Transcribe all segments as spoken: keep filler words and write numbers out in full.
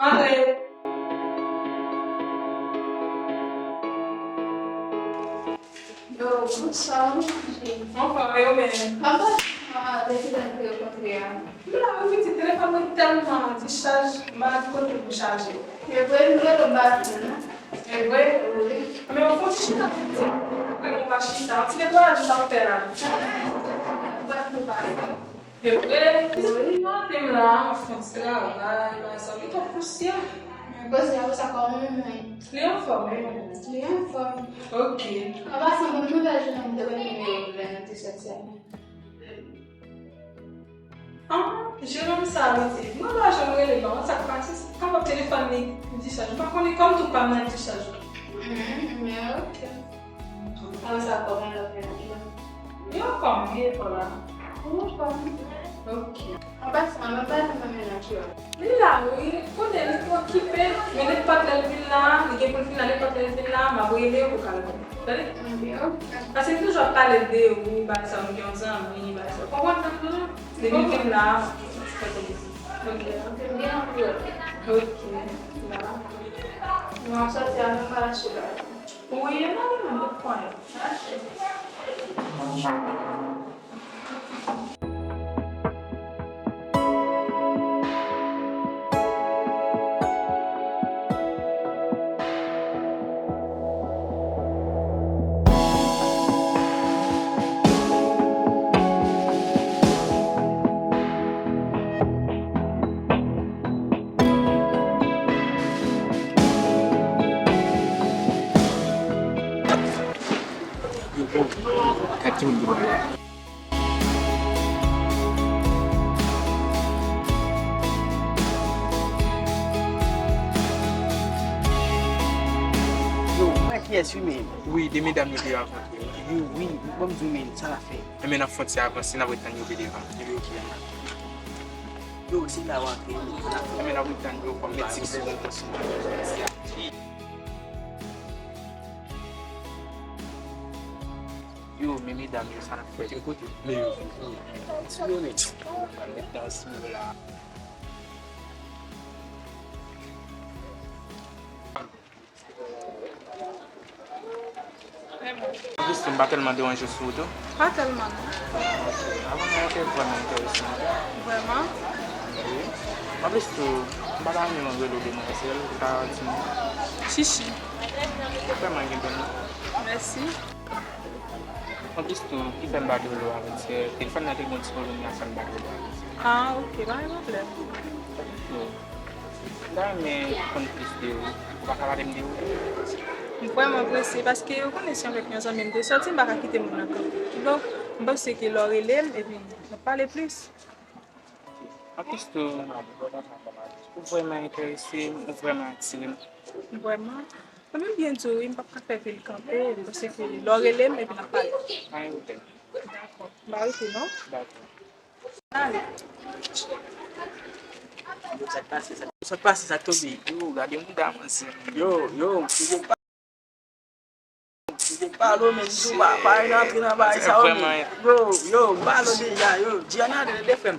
Antre. Yo, bonswa, w manje? Anfòm, e ou menm? Anfòm, mama, depi lè nou te rankontre a. M la wi pitit, telefòn mwen tèlman an dichaj, m pa di kote pou chaje. E vre, m rele w m pa reponn non. E vre? Wi. Men ou fon ti chita pitit. Apre mwen pa chita, yon ti netwayaj m t ap fè la. Ou pa tou pase. E vre? Wi. Mande m la, m ap fè yon ti travay, bagay sa, li twòp pousyè. Men koze a, sa kòman ou menm? Li anfòm, wi. Li anfòm. Ok. An pasan, ban m nouvèl jwenn ou, m te wè nimewo w lè nou te sòti a. Ah, jennonm sa, li di, mwen pa janm rele non, sa k pase, sa kapab telefòn li dichaj. M pa konnen kòm tou pa m nan dichaj. Hmm, men ok. Kòman sa, kòman lòt mennaj la? Yo kòm, yo pa la. Yo kòm. Ok. An pasan, mwen pa nan mennaj yo. Li la wi, kote li okipe, men nenpòt lè l vin la, li gen pou l vin la, nenpòt lè l vin la, m ap rele pou kal wè. Tande? Paske m toujou ap pale de ou, bagay sa, m gen yon zanmi, bagay sa. Ou konprann sa m di w? Depi m vin la, m ap fè koze. Ok. Ok. La. Nou ap sòti a, nou pral achte bagay. Wi, m ap vin, m ap pran yo. Achte. Yo, bon, gad ki moun ki pral la. Yo, ou wè kiyès wi, men? Wi, de medam yo te rankontre. Yo, wi, ban m di w, men, sa n ap fè? Enben, n ap fè yon ti avanse, n ap ret tann yo pi devan. Epi, ok, ann ale. Yo, se la w antre, wi. Enben, n ap ret tann yo, kòm mèt sèvis yo konn kontinye. Yo, men medam yo, sa n ap fè? Kote, kote? Men yo. Ti yo menm. Met dans yo la. Jis m pa tèlman deranje w sou wout ou? Pa tèlman, non. Avan mwen, ou te vrèman enterese m. Vrèman? Wi. Anplis tou, m pa ta renmen rele w demwazèl, ou ta di m. Chichi. Ou vrèman gen bèl non. Mèsi. Anplis tou, ki fè m pa t rele w avantyè, telefòn nan te gen yon ti pwoblèm, sa fè m pa t rele w avantyè. Ah, ok, pa gen pwoblèm. Yo. M ta renmen konn plis de ou. Ou pa ka pale m de ou? M vrèman prese, paske ou konnen se avèk yon zanmi m te sòti, m pa ka kite moun nan kanpe. Kidonk, m panse ke lè w rele m, epi n ap pale plis. Anplis tou, ou vrèman enterese m, ou vrèman atire m. Vrèman? Mwen menm byen di w, wi, m p ap ka fè vil kanpe, paske lè w rele m, epi n ap pale. Pa gen pwoblèm. Dakò. M pa rete, non? Dakò. N ale. Sa k pase, sa, sa k pase, sa k tonbe? Yo, gade mouda manzè. Yo, yo, m sou pale w, men m di w pa, pa rantre nan bagay sa yo, men. Yo, yo, m pale w deja, yo. Gianna, tande frè m.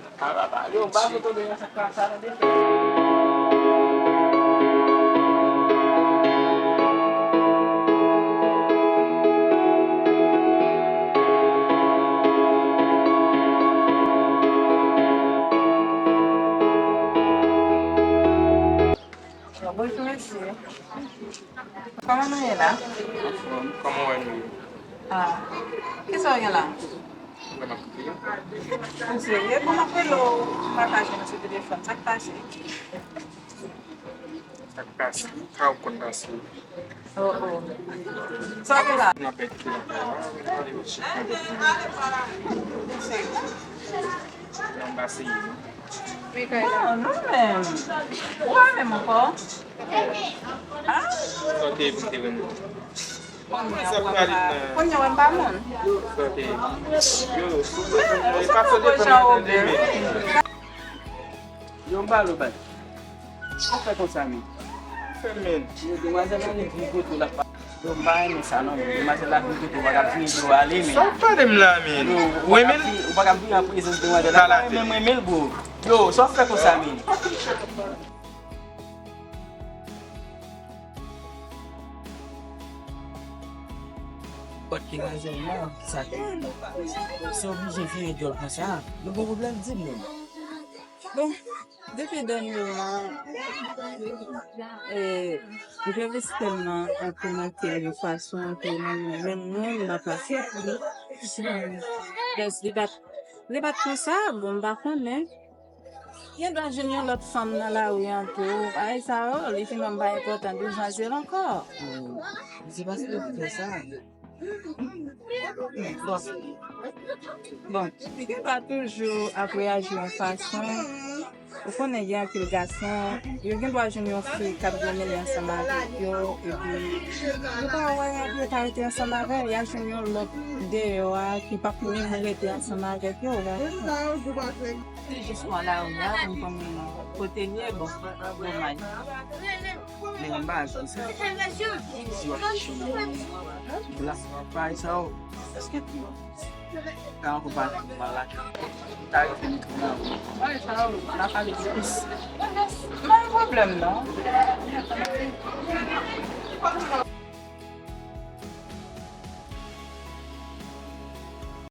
Yo, m pa foto de sa k pase, tande frè m. Bonjou, mesye. Kòman nou ye la? Anfòm, kòman w wè nou ye? Ah, kisa w gen la? Mwen, m ap kriye. Ou serye? Bon, m ap rele w, m pa ka jwenn ou sou telefòn. Sa k pase? Sa k pase? Ka w konn pase? Oh, oh. Sa w gen la? M ap bèk ki la. Ou serye? Non, m pa serye, non. Bon, nou menm. Ou pa menm ankò? Ah? Sa w te vin te renmen. Kounye a w ap pa, kounye a w ap pa moun. Sa w te, yo, sou. Men, ou se poko Jean Robert. Yo, m pale w, baz. Ou fè konsa, men. Fè, men. Yo, demwazèl la, li vin kote w, l ap pa. Yo, m pa renmen sa non, men. Demwazèl la vin kote w, w pa ka vin di w ale, men. Sa w pale m la, men? Yo, ou pa ka vin, ou pa ka vin an prezans demwazèl la. Pa renmen mwen, men, bro. Yo, sa w fè konsa, men? Pòt ki nan zòn nan, sa te. Si w oblije vire dyòl konsa, nou gen pwoblèm, di m non. Bon, depi dènyèman, e, m te vizite m nan anpil nan kè yon fason ke mwen menm moun m ap pase pou li. Dès li pa t li pa t konsa, bon, m pa konnen. Gen dwa jwenn yon lòt fanm nan lari an tou. Bagay sa yo, li fin wè m pa enpòtan, li chanje l ankò. Se paske ou fè sa. Bon, fi gen dwa toujou ap reyaji yon fason. Ou konnen gen anpil gason, yo gen dwa jwenn yon fi k ap grenmele ansanm avèk yo, epi yo pa wè, epi yo ta rete ansanm avè l, y a jwenn yon lòt deyò a ki p ap menm rete ansanm avèk yo. Se jis pran lari a pou n konnen kote l ye, bon, domaj. Men yon bagay konsa, si w ap chèche yon plas bagay sa yo, èske ta yon konpani mal lakay ta rete nan bagay sa yo, la pale de plis. Pa gen pwoblèm non.